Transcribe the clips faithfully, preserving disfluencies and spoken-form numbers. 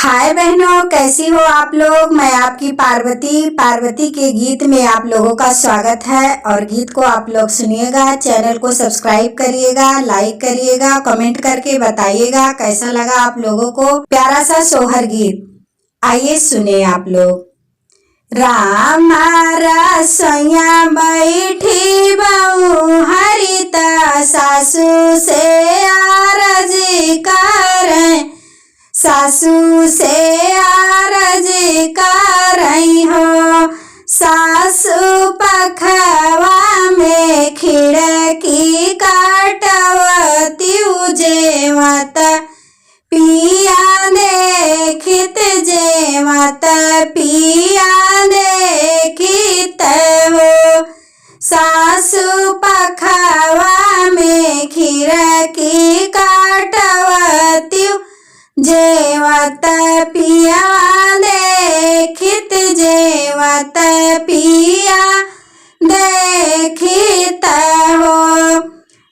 हाय बहनों, कैसी हो आप लोग? मैं आपकी पार्वती। पार्वती के गीत में आप लोगों का स्वागत है और गीत को आप लोग सुनिएगा, channel को subscribe करिएगा, like करिएगा, comment करके बताइएगा कैसा लगा आप लोगों को प्यारा सा सोहर गीत। आइए सुने आप लोग। राम रसोइया बैठी बउहरित, सासू से आरजी करै, सासू से आरजी करै हो। सासू पखवा में खिड़की काटवतिउ, जेवत पिया देखित, जेवत पिया देखित हो। सासू पखवा में खिड़की काटवतिउ, जेवत पिया देखित, जेवत पिया देखित हो।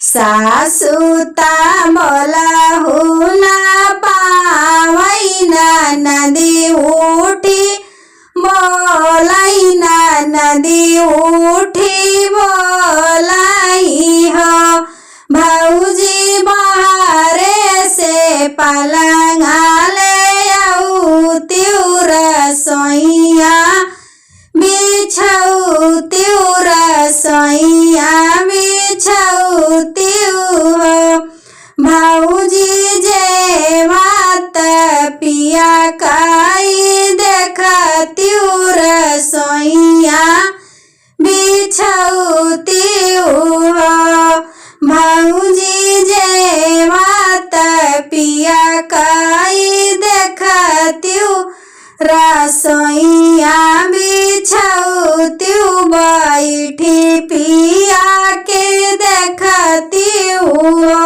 सासू त बोलहु न पावै, ननदी उठी बोलै, ननदी उठी बोलै हो। भौजी बहरे से पलंगा ले अउतिउ, रसोइया बिछउतिउ, रसोइया बिछउतिउ हो। भौजी जेवत पिया कई देखतिउ, रसोइया बिछउतिउ हो। भौजी जेवत पिया कई देखतिउ, रसोइया बिछउतिउ, बैठी पिया के देखतिउ हो।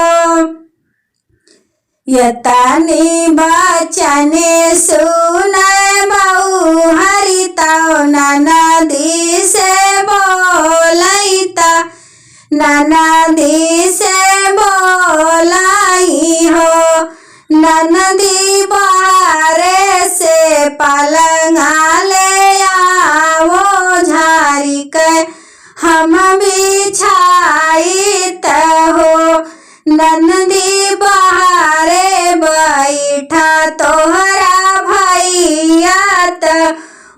यतनी बचने सुनै बउहरित, ननदी से बोलैत, ननदी से बोलै हो। ननदी बहरे से पलंगा ले आवो, झारी के हम बिछाइत हो। ननदी बहरे बैठा तोहरा भैया त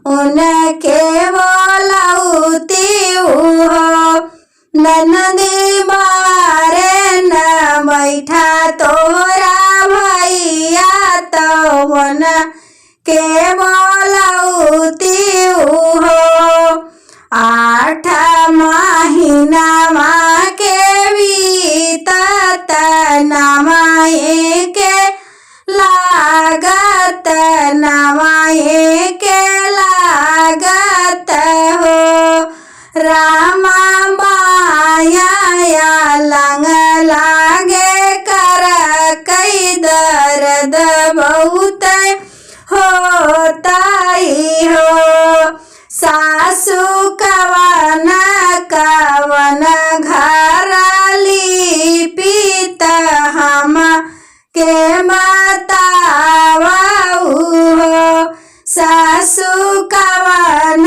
उनके बोलउतिउ हो। ननदी बहरे न बैठा तोहरा भैया त उनके बोलउतिउ हो। आठ महीनावा के बीतत नवहे के लागत, नवहे के लागत हो। रामा बाया अलंग लागे कर कई दर्द बहुत होतै हो। सासू कवन कवन घर लिपित हमके बतावहु हो। सासू कवन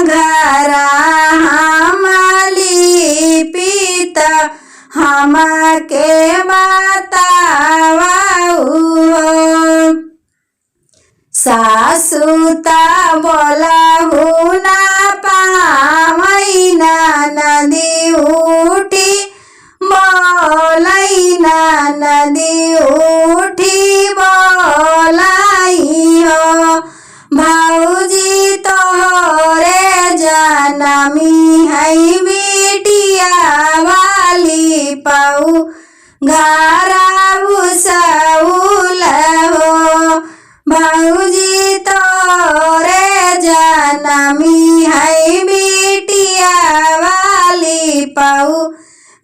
घर हम लिपित हमके बतावहु हो। सासू त बोलहु न पावै, ननदी उठी बोलै, ननदी उठी बोलै हो। भौजी तोहरे जनमी है बिटिया वाली पउ घरा भुसउल हो। भौजी तोरे जनमी है बिटिया वाली पउ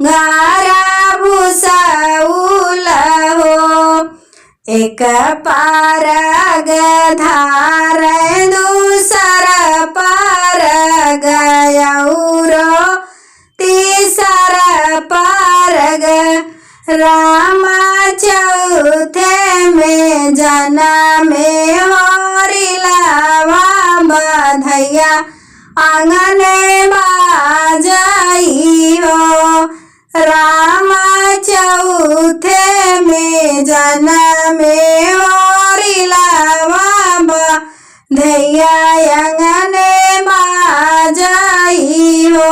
घरा भुसउल हो। एक परग धार दूसर परग अउरो तीसर परग रामा चौथे में जनमे हो आंगने बाजई हो। रामा चौथे में जनमे हो रिलावा बधइया आंगने बाजई हो।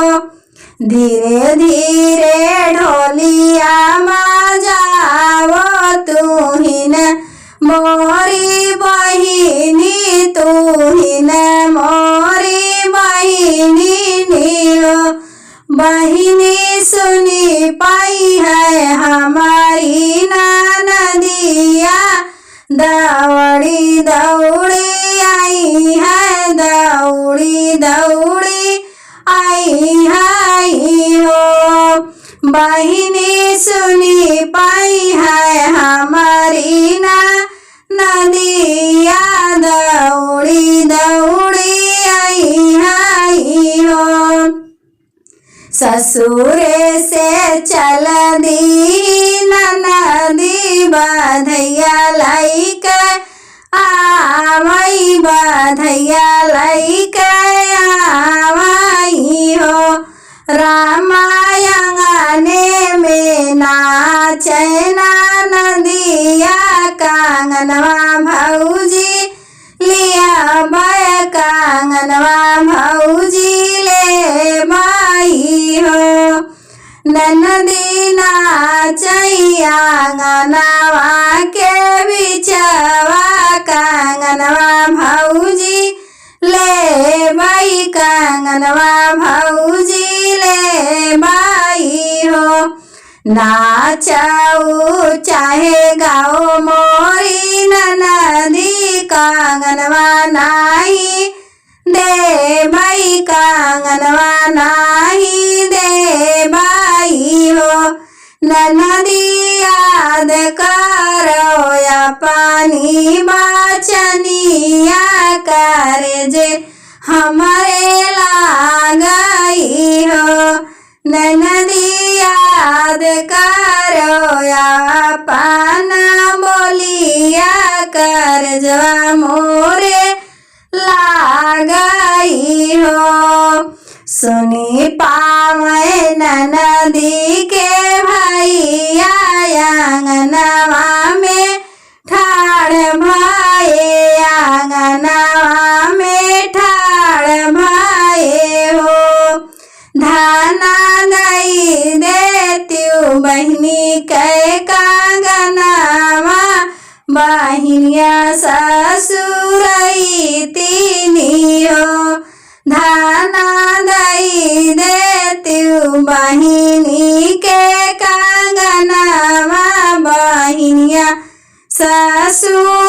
धीरे धीरे ढोलिया बजावो तुहिन मोरी बहिनी, तुहिन मोरी बहिनी नियो। बहिनी सुनी पइहै हमरी ननदिया, दौड़ी दौड़ी अइहै, दौड़ी दौड़ी अइहै हो। बहिनी सुनी पइहै हमरी ननदिया, दौड़ी दौड़ी अइहै हो। ससुरे से चल दी ननदी बधइया लइके आवई, बधइया लइके आवई हो। रामा आंगने में नाचै ननदिया, कंगनवा भौजी लियाबै कंगनवा भौजी लेबई हो। ननदी नाचै आंगनवा के बिचवा, कंगनवा भौजी लेबई, कंगनवा भौजी लेबई हो। नाचउ चाहे गाओ मोरी ननदी, कंगनवा नाहीं देबई, कंगनवा नाहीं देबई हो। ननदी याद करो अपनी बचनिया, करेजे हमरे लागई हो। ननदी याद करो अपन बोलिया, करेजवा मोरे लागई हो। सुनी पावै ननदी के भइया, आंगनवा में ठाड़ भए, आंगनवा में ठाड़ भए हो। धना दई देतिउ बहिनी के कंगनवा, बहिनिया ससुरई तीनी हो। धना दई देतिउ बहिनी के कंगनवा, बहिनिया ससुर